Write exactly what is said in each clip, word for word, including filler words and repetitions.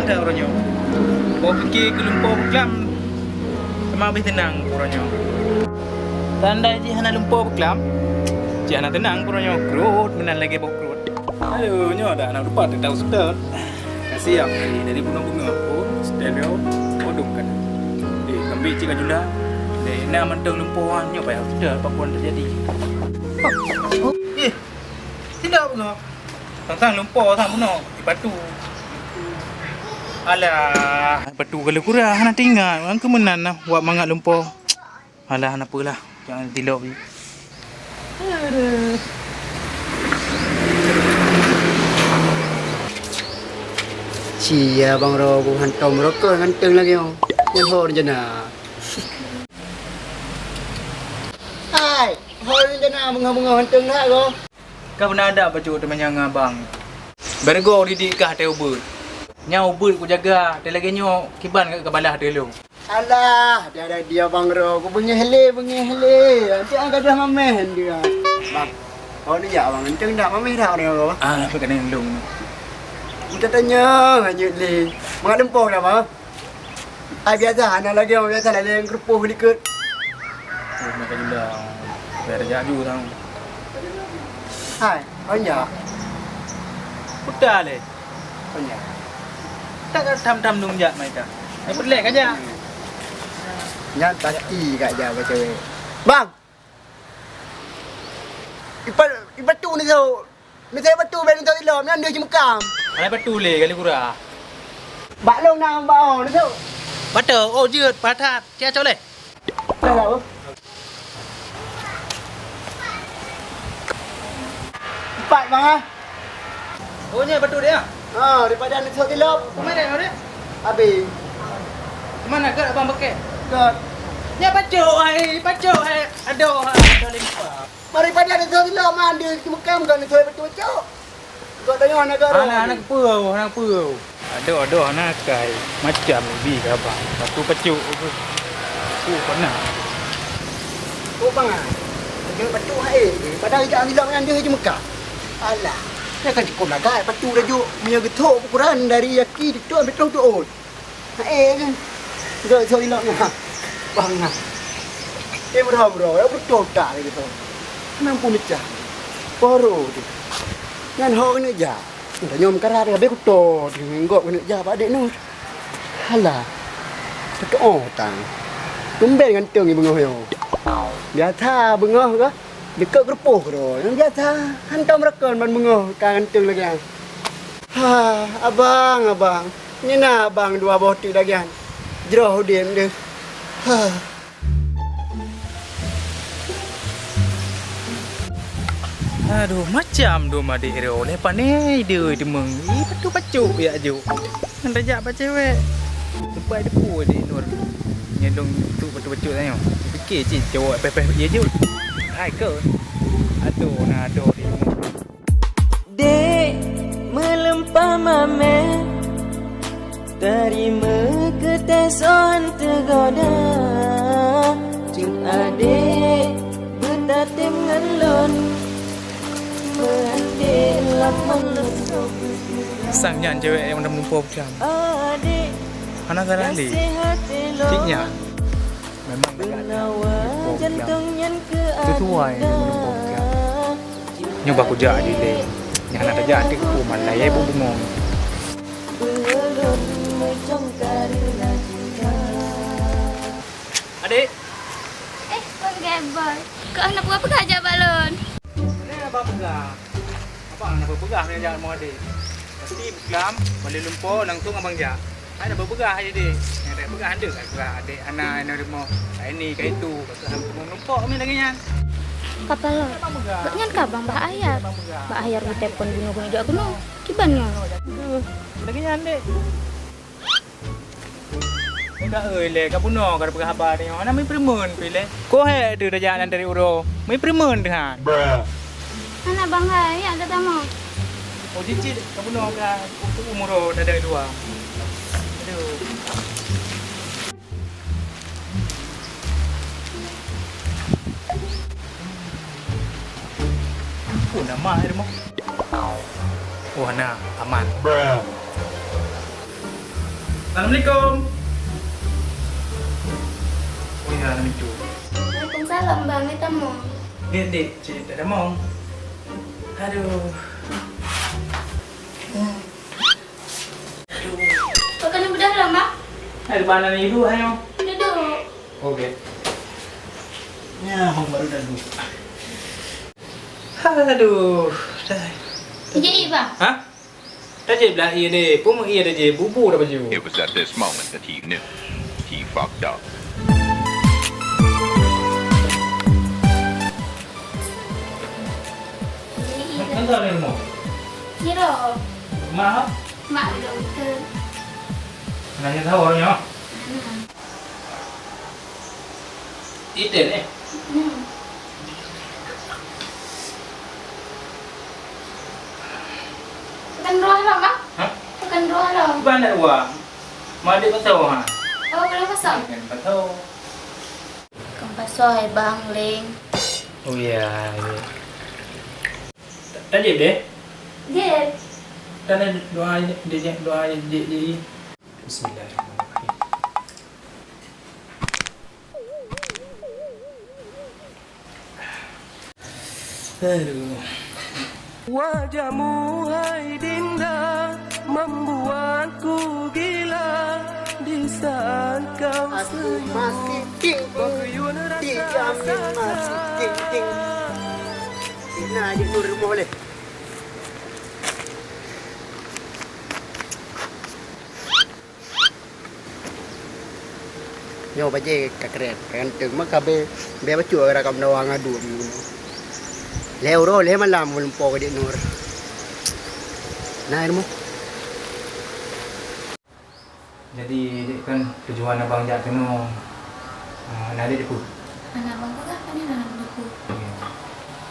Dah uroe nyoe. Bak pike keu lumpoe beuklam, teuma habéh teunang uroe nyoe. Tanda jih hana lumpoe beuklam, jih hana teunang uroe nyoe. Krot meunan lagèe boh krot. Aduh, nyoe dah aneuk lupa teuntang seutôt. Ka siap dari, dari bunga-bunga pun seutôt nyoe, bodong kan. Eh, kambek cit ka jula. Dek na mantong lumpoe nyoe payah seutôt, apa pun terjadi. Eh, tidak bunga. Sang-sang lumpoe sang bunoe, ipatu. Alah, patu kali kurah hana tinggai, urang keu meunan nah wak mangat lumpoe. Alah, hana peue lah, jangan tilok. Aduh. Sia bang ro bu hantom rokok nganteung lagi oh. Nyan ho rencana. Hai, ho rencana bunga-bunga hanteung dah ko. Ka beuna adak bacut teumanyong ngon abang. Beureugoe didik kah teuh ubeut. Nyang ubeut kujaga, teuh lagèe nyoe kiban ka balah teuh lôn. Alah, dia ada dia bang ro, ku beungèh lé, beungèh lé. Nanti ang gadoh mamèh dia. Bang, oh ni ya bang, enteng dak mamèh dak orang apa? Ah, apa kena lôn. Kita tanya hanya lé. Mangat lumpoe dah bang. Ai biasa, hana lagèe biasa laleng keureupoh likot. Oh, maka jula. Biar jaju tang. Hai, oh nya. Udah lé. Oh nya. Tak ada tam-tam dong jak mereka. Yang pelik aja. Nyan pasti kak jak baca. Bang. Ipa ipatu ni tu. Misai batu bèk nitôk ilop nyan deuh jimeukam. Alai batu lé kali gura. Bak lôn na bak oh nitôk. Batu oh jeuet patat. Cia cok lé. Dah lah. Empat bang ah. Oh nya batu dia. Ha, daripada nitôk ilop. Kemana dia? Habis. Kemana ke abang pakai? Got. Nya pacok ai, pacok ai. Aduh, ha, dah limpah. Mari pada ada sila mandi mukam kan saya betul cok. Kau tanya anak kau. Anak anak peue, anak peue. Aduh aduh anak kai. Macam bi gaban. Satu pecuk tu. Aku pernah. Oh bang ah. Dia betul hai. Padahal dia bilang kan dia je Mekah. Alah. Dia kan cukup lagai patu rajuk. Punya getok ukuran dari yaki dituk betul tu. Hai kan. Gak jauh ilok nya. Bang nah. Eh bro bro, ya betul tak lagi tu. Kenapa pun pecah? Poro tu. Nyan ho kena ja. Dah nyom karat habis kuto tu nggok kena ja Pak Dek Nur. Halah. Betul oh tang. Tumben ganteng ibu ngoh yo. Biasa bengah ke? Dikeue keureupôh keudroe nyang biasa, hantom rakon ban beungoh ka ganteng lagèe nyan. Ha, abang, abang, nyan na abang dua boh teuk lagèe nyan. Jroh udeb deuh. Ha. Aduh, macam dum adék droe lé pané ideh deungon. Ih, pacok-pacok jak jok. Ngon tajak bak cewek. Teumpat depu adék Nur. Nyelong tu betul-betul tanyoe. Pikir cit cowok peh-peh ye jok. Hai ke? Aduh, na aduh di rumah. Dek, meuleumpah mamèh, teurimong keu teuson teugoda. Cit adék, beutatem ngon lôn, meuandék lam lôn. Sang nyan cewek nyang meulumpoe bujang. Adék, hana salah lé. Cit nyan. Memang dekat dah. Sesuai dengan bongkar. Nyoe bah kujak aja deh. Nyang nak tajak nanti kuman lah ya ibu bungong. Adik. Eh, Bang Geboy. Kok hana peugah-peugah jak bak lôn? Ni abang peugah. Abang hana peugah-peugah meunyo jak rumoh adék. Pasti beuklam, balik lumpoe langsung abang jak. Hana peugah-peugah aja deh. Nyang tak peugah hana peugah adék hana inoe rumoh. Ka ini, ka itu. Ka tu hana peugah lumpoe kami lagi nyan. Kapal. Abang peugah. Bak nyan ka abang bah ayat. Abang peugah. Bah ayat geutelepon bunoe-bunoe jak keunoe. Kiban nyoe. Aduh, lagi nyan dek. Dah euy lé, ka bunoe ka peugah haba nyoe. Hana meuprimun pi lé. Ko hek tu dah jalan dari uroe. Meuprimun teuhan. Hana bang hai, ya dah tamu. Oh cicit ka bunoe ka umur dah dari dua. Aduh. Pun nama air mah. Oh na aman. Assalamualaikum. Oh ya, assalamualaikum. Waalaikumsalam, Bang. Ni tamong. Dek, dek, cik, tak ada mong. Aduh. Aduh. Kau kena bedah lah, Mak. Ada mana ni dulu, ayo? Duduk. Okey. Ya, abang baru dah duduk. Aduh. Dah. Ijek, Bang. Ha? Dah je belah ie deh. Pun ie dah je. Bubu dah baju. It was at this moment that he knew. He fucked up. Ijek, Bang. Kenapa ni rumah? Kira. Mak? Mak duduk betul. Nanya tahu orangnya? Hmm. Iten, eh? Hmm. Bukan roh lo, Mak. Hah? Bukan roh lo. Bukan ada uang. Mau adik pasal, ha? Oh, boleh pasal? Kan pasal. Kan pasal, hai Bang Ling. Oh ya, ya. Tajib deh? Jib. Tanda doa, doa, doa, doa. Bismillahirrahmanirrahim. Aduh. Wajahmu hai dinda membuatku gila di saat kau senyum. Aku masih ting ting. Dijamin masih ting ting. Ina aja nur rumah boleh. Nyoe bajée ka kren, ka ganteng, maka be, be bacut rakam dawa ngon duek. Lhée uroe lhée malam meulumpo keu Dek Nur. Nah, ilmu. Jadi, dek kan tujuan abang jak keunoe, ah, na dek dipeue? Anak abang peugah kan na dipeue. Ya.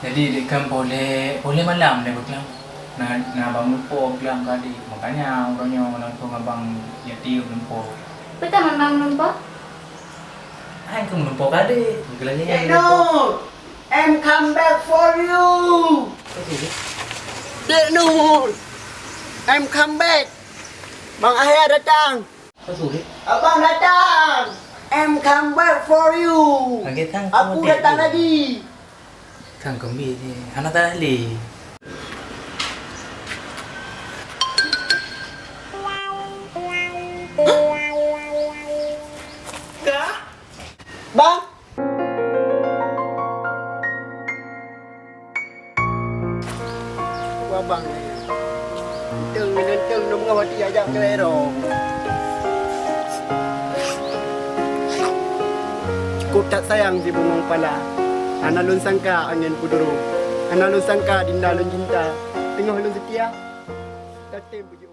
Jadi, dek kan poleh, poleh malam dek beuklam. Na, na abang lumpo beuklam ka dek. Makanya uroe nyoe langsung abang jak tiep lumpo. Peue teuma abang lumpo? Hai, keu lumpo ka dek. Dek Nur, I'm come back for you. Dek Nur, I'm come back. Bang Ahya datang. Apa tu, Rik? Abang datang. I'm come back for you. Lagi datang. Aku datang lagi. Datang kembali ni. Hana tak ahli. Bang. Wah, bang. Teuntang, teuntang, nang meungoh hati ajak keu ero. Kok that sayang di bungong pala. Hana lôn sangka angén peuduro. Hana lôn sangka dinda lôn cinta. Teungoh lôn seutia. Tatem bujuk.